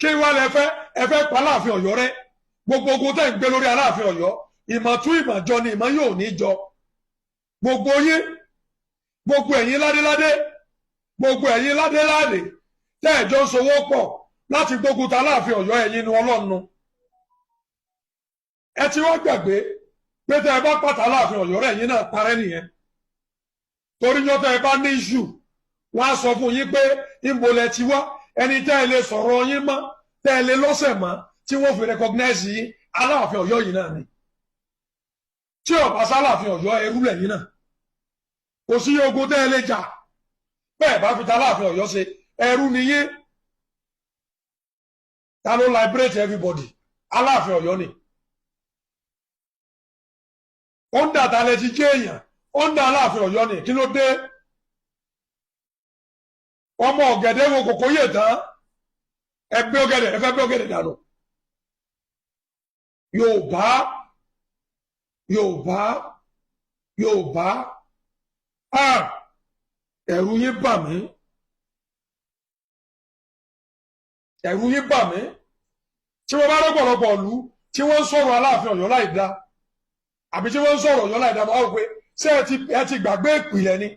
Kí wá lẹ fẹ́? Ẹ fẹ́ pa Aláàfin Ọ̀yọ́ rẹ́. Gbogbo ogun tẹ́ ń gbé lórí Aláàfin Ọ̀yọ́, ìmọ̀ tún ìmọ̀ jọ ni, ìmọ̀ yóò ní jọ. Gbogbo yín, gbogbo ẹ̀yin ládéládé, gbogbo ẹ̀yin ládéládé tẹ́ ẹ̀ jọ ń sowó pọ̀ láti gbógun ta Aláàfin Ọ̀yọ́, ẹ̀yin nu Ọlọ́run. Ẹ ti wá gbàgbé pé tẹ́ ẹ bá pàtà Aláàfin Ọ̀yọ́ rẹ̀, ẹ̀yin náà parẹ́ nìyẹn. Torí yán tẹ́ ẹ bá ní issue, wọ́n á sọ fún yín pé ìbò lẹ ti wá. Ẹni tẹ́ ẹ lè sọ̀rọ̀ yín mọ́, tẹ́ ẹ lè lọ́sẹ̀ mọ́, tí wọ́n fi recognize yín, Aláàfin Ọ̀yọ́ yìí náà ni. Tí ó bá sáláàfin Ọ̀yọ́, ẹrú lẹ́yìn náà. Kò sí ogun tẹ́ ẹ lè jà bẹ́ẹ̀ bá fi ta Aláàfin Ọ̀yọ́ ṣe, ẹrú ni yín. Ta ló liberate everybody? Aláàfin Ọ̀yọ́ ni. Ó ń dàtà lẹ ti jẹ́ èèyàn, ó ń dà Aláàfin Ọ̀yọ́ ni. Kí ló dé? Ọmọ ọ̀gẹ̀dẹ̀ wo kòkó yè tán, ẹ gbé ọ̀gẹ̀dẹ̀, ẹ fẹ́ gbé ọ̀gẹ̀dẹ̀ dànù. Yorùbá, Yorùbá, Yorùbá, ah, ẹ̀rù yín bà mí, ẹ̀rù yín bà mí. Tí wọ́n bá rọ́pọ̀lọpọ̀ ìlú tí wọ́n ń sọ̀rọ̀ Aláàfin Ọ̀yọ́ láì dá, àbí tí wọ́n ń sọ̀rọ̀ Ọ̀yọ́ láì dá, máa wò pé ṣé ẹ ti gbàgbé ìpìlẹ̀ ni?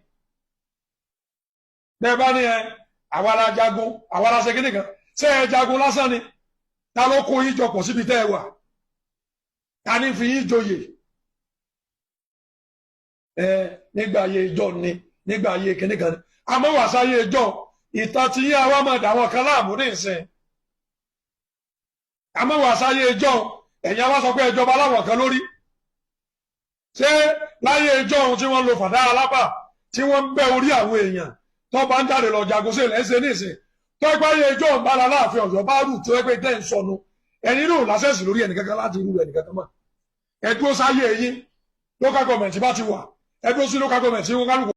Bẹ́ẹ̀ bá ní ẹ àwa la jagun, àwa la ṣe kíní kan, ṣé ẹ jagun lásán ni? Ta ló kó yín jọ pọ̀ síbi tẹ́ ẹ wà? Ta ní fi yín joyè? Ẹ nígbà ayé ìjọ ni, nígbà ayé kíní kan ni. Àmọ́ wàsáyé ìjọ ìtàn tí yín àwa máa dà wọn kan láàmú ní ìsìn. Àmọ́ wàsáyé ìjọ ẹ̀yin àwa sọ pé ẹjọba láwọn kan lórí. Ṣé láyé ìjọ ohun tí wọ́n lo fàdá alápà, tí wọ́n ń bẹ́ orí àwọn èèyàn tó bá ń jáde lọ jagun sí ilẹ̀ ṣe ní ìsìn? Tó ẹgbẹ́ ayé ìjọ ń bára Láàfin Ọ̀yọ́ bá rù, tó ẹgbẹ́ tẹ́ ń sọnù, ẹni náà lásẹ̀sì lórí ẹnìkankan láti rú ẹnìkankan mọ́. Ẹ dúró sáyé yín. Local government bá ti wà, ẹ dúró sí local government tí wọ́n kálukú.